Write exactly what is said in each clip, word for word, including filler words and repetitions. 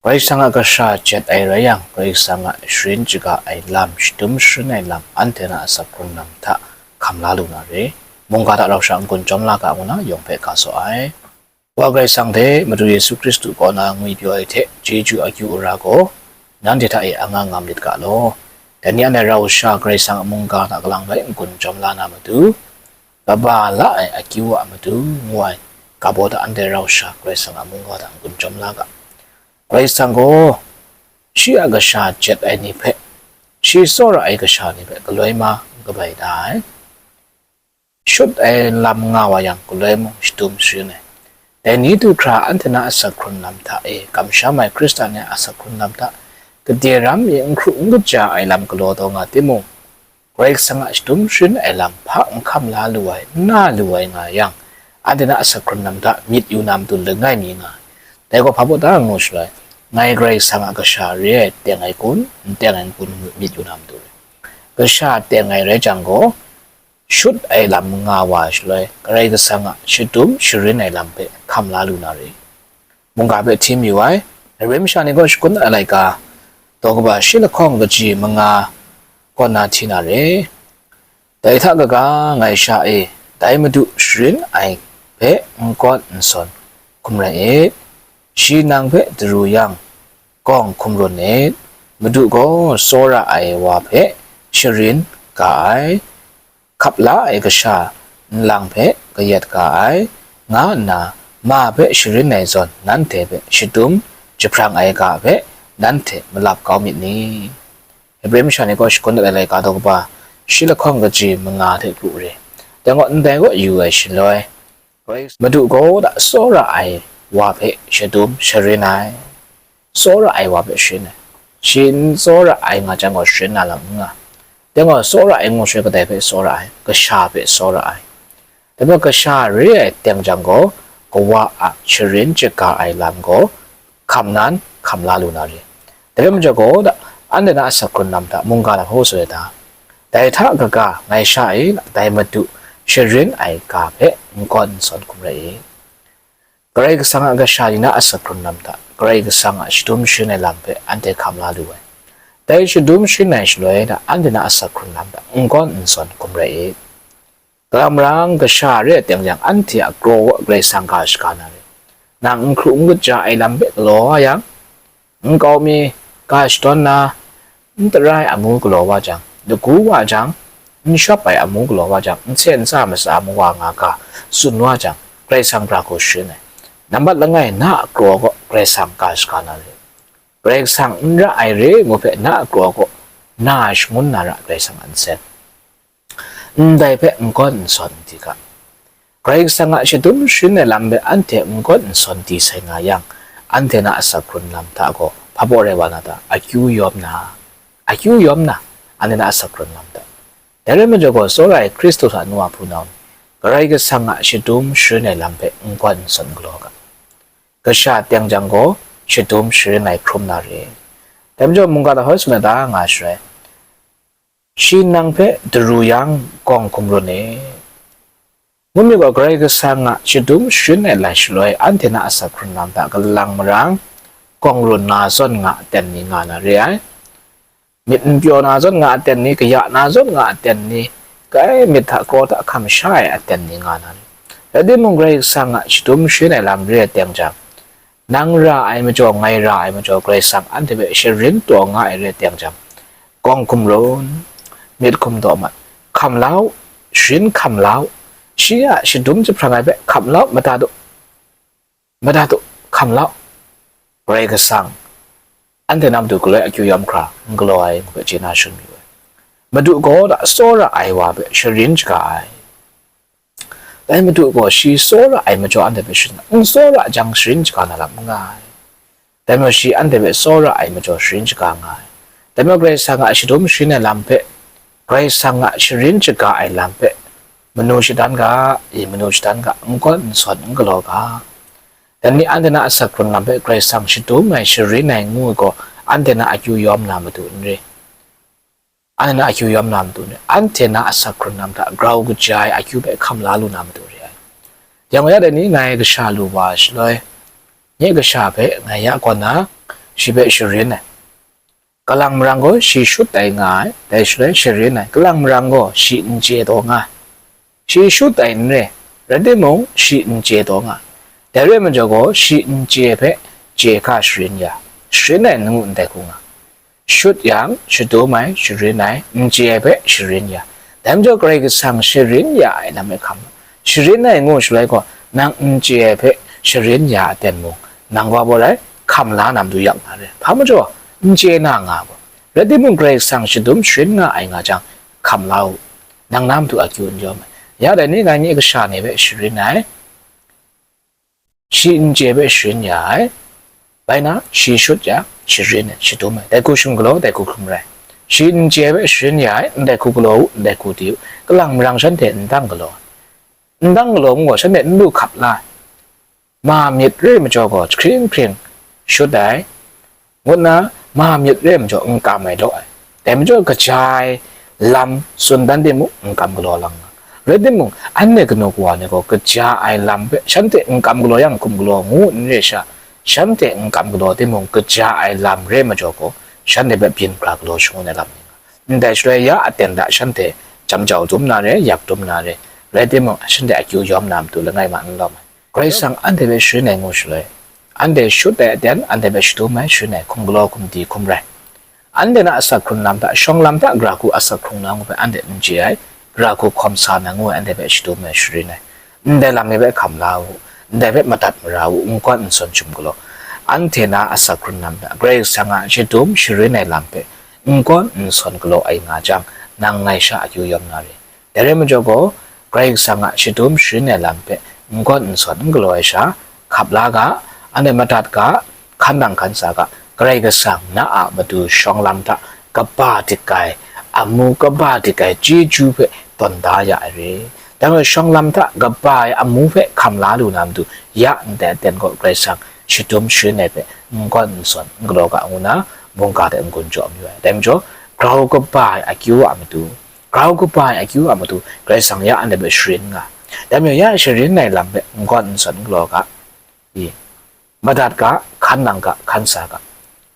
Karai Kasang a kasha jet ai rai yang, Karai Kasang a sharin shaga ai lam, shadum sharin ai lam, anhte na asak hkrun lam hta hkam la lu na re. Mungga hta rau sha n-gun chyawm la ga ngu na yawng hpe ga saw ai. Wa Karai Kasang hte Madu Yesu Hkristu kaw na ngwipyaw ai hte chyeju akyu ara gaw, nanhte hta e anga ngam lit ga law. Dai ni anhte rau sha Karai Kasang a mungga hta kalang bai n-gun chyawm la na matu, kaba la ai akyu a matu ngu ai ga baw hta anhte rau sha Karai Kasang a mungga hta n-gun chyawm la ga. Karai Kasang gaw shi a kasha jet ai ni hpe, shi tsawra ai kasha ni hpe galoi ma n kabai da ai. Shut ai lam nga wa yang, galoi mung shadum sharin ai. Dai ni du hkra anhte na asak hkrun lam hta e kamsham ai Hkristan ni a asak hkrun lam hta gade ram mi n hkru n kaja ai lam galaw taw nga timung, Karai Kasang a shadum sharin ai lam hpa n hkam la lu ai, n na lu ai nga yang, anhte na asak hkrun lam hta myit yu na matu langai mi nga ai. Dai gaw hpa baw da ngu shaloi, ngai Karai Kasang a kasha re ai teng ai kun, n teng ai kun ngu myit yu na matu re. Kasha teng ai rai jang gaw, shut ai lam nga wa ai shaloi, Karai Kasang a shadum sharin ai lam hpe hkam la lu na re. Mungga hpe hti mayu ai. Hebre masha ni gaw shakun ai laika, daw kaba shi lahkawng kaji manga kaw na hti na re. Dai hta kaga ngai sha e, dai Madu sharin ai hpe n kawn n sawn hkum rai it. Shi nang hpe daru yang, kawng hkum run it. Madu gaw tsawra ai wa hpe sharin ga ai, hkap la ai kasha nlang hpe kayat ga ai, nga nna ma hpe sharin ai zawn nanhte hpe shadum jahprang ai ga hpe nanhte malap kau myit ni? Hebre masha ni gaw shakun dat ai laika daw kaba shi lahkawng kaji manga hte kru re. Dai gaw ndai gaw yu ai shaloi, Madu gaw da tsawra ai wa hpe shadum sharin ai. Tsawra ai wa hpe sharin ai. Shi n tsawra ai nga jang gaw sharin na lam n nga. Dai gaw tsawra ai ngu shaloi kadai hpe tsawra ai? Kasha hpe tsawra ai. Dai majaw kasha re ai teng jang gaw, kawa a sharin shaga ai lam gaw hkam nan hkam la lu na re. Dai rai majaw gaw da, anhte na asak hkrun lam hta mungga lam hkau soi ai ta? Dai hta kaga ngai sha e, dai Madu sharin ai ga hpe n kawn n sawn hkum rai i. Karai Kasang a kasha ni na asak hkrun lam hta, Karai Kasang a shadum sharin ai lam hpe anhte hkam la lu ai. Dai shadum sharin ai shaloi da, anhte na asak hkrun lam hta n kawn n sawn hkum rai i. Kalang marang kasha re ai teng jang, anhte a kraw kaw Karai Kasang ga shaga na re. Nang n hkru n kaja ai lam hpe galaw wa yang, nkau mi ga shadawn na, n tarai amu galaw wa jang, lagu wa jang, n shawp ai amu galaw wa jang, n sen n sa matsa amu wa nga ga tsun wa jang, Karai Kasang pra hku sharin ai. Nambat langai, na a kraw kaw Karai Kasang ga shaga na re. Karai Kasang n ra ai re ngu hpe na a kraw kaw na shangun na ra Karai Kasang a nsen. Ndai hpe n kawn n sawn n di ga. Karai Kasang a shadum sharin ai lam hpe anhte n kawn n sawn di sai nga yang, anhte na asak hkrun lam hta gaw hpa baw rai wa na ta? Akyu yawm na, akyu yawm na, anhte na asak hkrun lam hta. Dai rai majaw gaw, tsawra ai Hkristu hta nu a hpunau ni, Karai Kasang a shadum sharin ai lam hpe n kawn n sawn galaw ga. Kasha teng jang gaw shadum sharin ai hkrum na re. Dai majaw mungga lahoi tsun ai ta nga sharai, shi nang hpe daru yang, kawng hkum run e. Ngu myit gaw, Karai Kasang a shadum sharin ai lai shaloi, anhte na asak hkrun lam hta kalang marang, kawng run na zawn nga aten ni nga na re ai. Myit n pyaw na zawn nga aten ni, kaya na zawn nga aten ni, kai myit hta kraw hta hkam sha ai aten ni nga na re. Rai timung, Karai Kasang a shadum sharin ai lam re ai teng jang, nang ra ai majaw, ngai ra ai majaw, Karai Kasang anhte hpe sharin taw nga ai re ai teng jang, kawng hkum run, myit hkum daw mat, hkam la u, sharin hkam la u, shi a shadum jahprang ai hpe hkam la u, madat u, madat u, hkam la u. Karai Kasang anhte na matu galoi akyu yawm hkra n galaw ai ngu hpe chye na shangun mayu ai. Madu gaw da tsawra ai wa hpe sharin shaga ai. Dai Madu gaw shi tsawra ai majaw anhte hpe sharin, n tsawra jang sharin shaga na lam n nga ai. Dai majaw shi anhte hpe tsawra ai majaw sharin shaga nga ai. Dai majaw Karai Kasang a shadum sharin ai lam hpe, Karai Kasang a sharin shaga ai lam hpe, manu shadan ga, i manu shadan ga, n kawn n sawn n galaw ga. Dai ni anhte na asak hkrun lam hpe Karai Kasang shadum ai, sharin ai ngu ai gaw, anhte na akyu yawm na matu n re. Anhte na akyu yawm na matu n re. Anhte na asak hkrun lam hta grau kaja ai akyu hpe hkam la lu na matu re ai. Yang ya dai ni ngai kasha lu wa shaloi, nye kasha hpe ngai ya kaw na, shi hpe sharin ai. Kalang marang gaw shi shut ai nga ai, dai shaloi sharin ai. Kalang marang gaw shi n chye taw nga ai. Shi shut ai n re, rai timung, shi n chye taw nga ai. Dai re ai majaw gaw, shi n chye hpe chye hkra sharin ya, sharin ai n ngu ndai hku nga. Shut yang, shadum ai, sharin ai, n chye ai hpe sharin ya. Dai majaw Karai Kasang sharin ya ai lam e hkam, sharin ai ngu shaloi gaw, nang n chye ai hpe sharin ya a ten mung, nang wa baw rai, hkam la na matu yak na re. Hpa majaw, n chye na nga gaw, rai timung, Karai Kasang shadum sharin nga ai nga jang, hkam la u. Nang na matu akyu n yawm ai. Ya dai ni, ngai nye kasha ni hpe sharin ai, shi n chye hpe sharin ya ai. Bai na, shi shut ya, sharin ai, shadum ai. Dai hku shim galaw, dai hku hkrum rai. Shi n chye hpe sharin ya ai, ndai hku galaw u, ndai hku di u. Kalang marang shanhte n dang galaw ai. N dang galaw ngu gaw, shanhte n lu hkap la ai. Ma myit re ai majaw gaw, jahkring hkring shut ai, ngu nna, ma myit re ai majaw, n kam ai law ai. Dai majaw, kaja ai lam tsun dan timung, n kam galaw lang nga. Rai timung, anhte kanu kawa ni gaw, kaja ai lam hpe shanhte n kam galaw yang, hkum galaw ngu n re sha, shanhte n kam galaw timung, kaja ai lam re ai majaw gaw, shanhte hpe byin hkra galaw shangun ai lam ni nga. Ndai shaloi ya aten hta shanhte jam jau dum na re, yak dum na re, rai timung, shanhte akyu yawm na matu langai ma n lawm ai. Karai Kasang anhte hpe sharin ai ngu shaloi, anhte shut ai aten, anhte hpe shadum ai, sharin ai, hkum galaw, hkum di, hkum rai. Anhte na asak hkrung lam hta, shawng lam hta, gara hku asak hkrung na ngu hpe anhte n chye ai, gara hku hkawm sa na ngu ai, anhte hpe shadum ai, sharin ai. Ndai lam ni hpe hkam la u, ndai hpe madat mara u, n gawn n sawn shim galaw. Anhte na asak hkrung lam hta, Karai Kasang a shadum sharin ai lam hpe n gawn n sawn galaw ai nga jang, nang ngai sha akyu yawm na re. Dai rai majaw gaw, Karai Kasang a shadum sharin ai lam hpe n gawn n sawn n galaw ai sha, hkap la ga, anhte madat ga, hkan nang hkan sa ga, Karai Kasang na a matu shawng lam hta kaba dik ai, amu kaba dik ai chyeju hpe tawn da ya ai re. Dai gaw shawng lam hta kaba ai amu hpe hkam la lu na matu, ya ndai aten gaw Karai Kasang shadum sharin ai hpe n gawn n sawn n galaw ga ngu na, mungga hte n-gun jaw mayu ai. Dai majaw, grau kaba ai akyu a matu, grau kaba ai akyu a matu, Karai Kasang ya anhte hpe sharin nga. Dai majaw, ya sharin ai lam hpe n gawn n sawn n galaw ga, i, madat ga, hkan nang ga, hkan sa ga,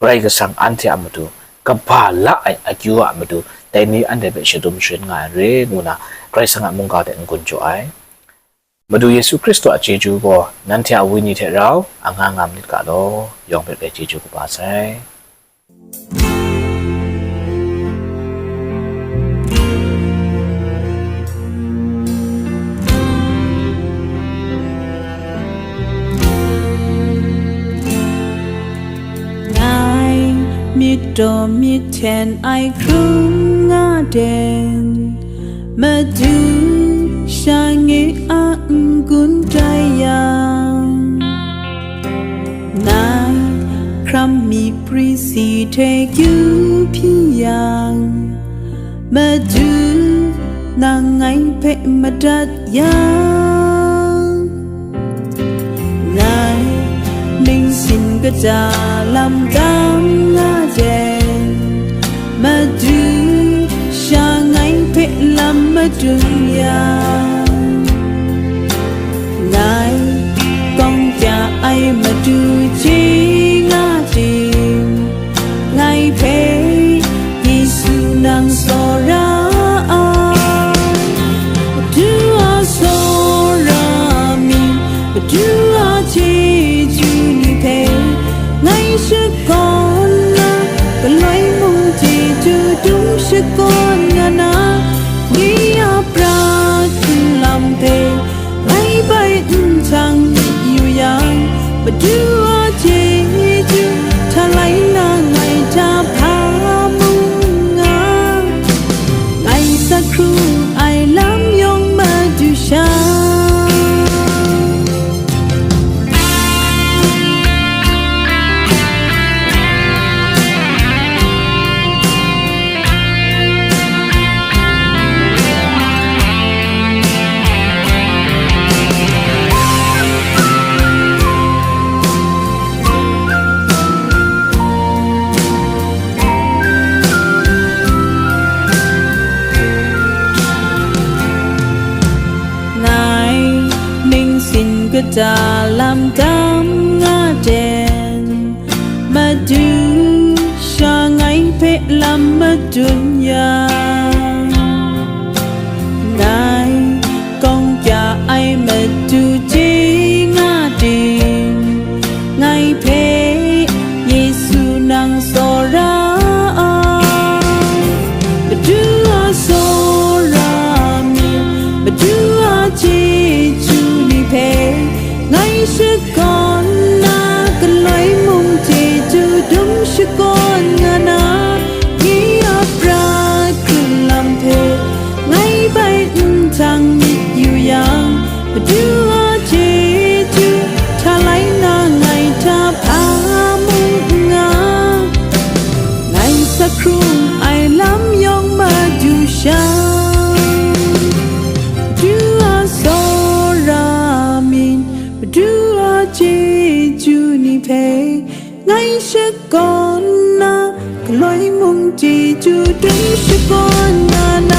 Karai Kasang anhte a matu, kaba la ai akyu a matu, dai ni anhte hpe shadum sharin nga ai re, ngu na, Karai Kasang a mungga hte n-gun jaw ai. Madu Yesu Hkristu a chyeju gaw nanhte a wenyi hte rau a nga nga manit ga law, yawng hpe grai chyeju kaba sai. Ngai myit taw myit hten ai hkrum nga den, Madu shange a n-gun tai yang, ngai hkram mi pri si hte kyu hpyi yang, Madu nang ngai hpe madat yang, ngai ningsin kata lam tam nga den, Madu sha ngai hpe lam madun yang, ngai kawng kya ai Madu chye nga ting, ngai hpe Yesu nang tsawra ai. Madu a tsawra mi, Madu a chyeju ni hpe ngai shakawn na, galoi mung chyeju dum shakawn nga na, nye a pra hkrung lam hpe ngai bai n htang yu yang, Madu a chyeju hta lai na ngai hta hpa mung nga, ngai sa hkrum ai lam yawng Madu sha. Ngai ningsin kata lam tam nga den, Madu lam madun yang, ngai kawng kya ai matu chye nga ting, ngai hpe Yesu nang tsawra ai. Madu a tsawra myit, Madu a chyeju ni hpe ngai shakawn na, galoi mung chyeju dum shakawn nga na, nye a pra hkrun lam hpe ngai bai nhtang myit yu yang, Madu a chyeju hta lai na ngai hta hpa mung n nga, ngai sa hkrung ai lam yawng madu sha, Madu a tsawra myit, Madu a chyeju ni hpe ngai shakawn na, galoi mung chyeju dum shakawn nga na.